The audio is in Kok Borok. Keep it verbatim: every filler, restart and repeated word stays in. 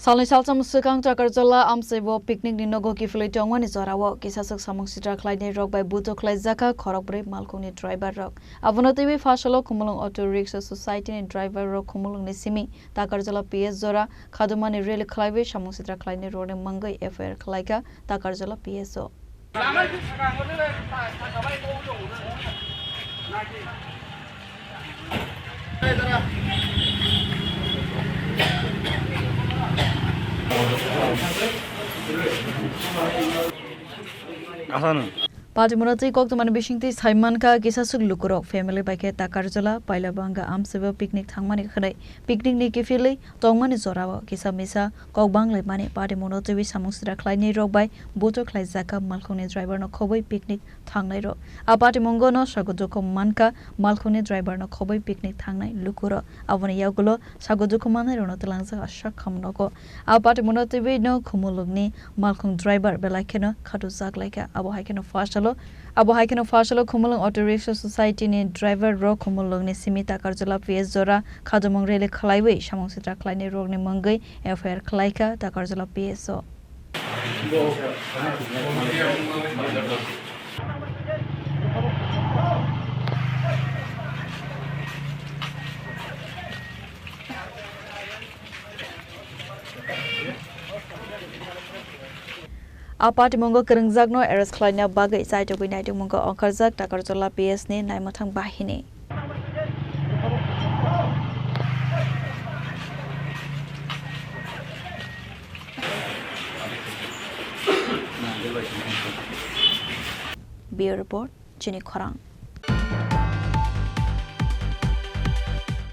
Salni salsam swkang Takarjala amchaibo picnic ni nogo kiphilwi tongmani jorao kisaswk samung sitra khlainai rok bai buto khlaijak kha khorokbrwi malkhungni driver rok. Abono twiwi phasalo Khumulwng Auto Rickshaw Society ni driver rok Khumulwng ni simi Takarjala P S jora khadumani rally khlaiwi samung sitra khlainai rokni mangwi F I R khlaikha Takarjala P S o. Asano. Party monotwi koktwmani bisingtwi saimankha kisaswk lukurok family bai khe Takarjala Pailabanga amchaibo picnic thangmani khwnwi picnic ni kiphilwi tongmani jorao kisa misa kok banglaimani party monotwi samung sitra khlainai rok bai buto khlaijakha malkhungni driver no khobwi picnic thangnai rok. A party mongo no sago dukho mankha malkhungni driver no khobwi picnic thangnai lukurok. Aboni yagulo sago dukho manai rokno twlangjak aswk kham nogo. A party monotwi no Khumulwngni malkhung driver belai kheno khatujak laikha. Abo hai kheno phasalo Abo hai kheno phasalo Khumulwng Auto Rickshaw Society ni driver rok Khumulwng ni simi Takarjala P S jora khadumung rally khlaiwi samung sitra khlainai rokni mungwi F I R khlaikha Takarjala P S o. A party mongo kwrwngjakno arrest khlaina bagwi chaitugwi naitukmungo ongkharjak Takarjala P S ni naimwthang bahini. Bureau Report, Chini Khorang.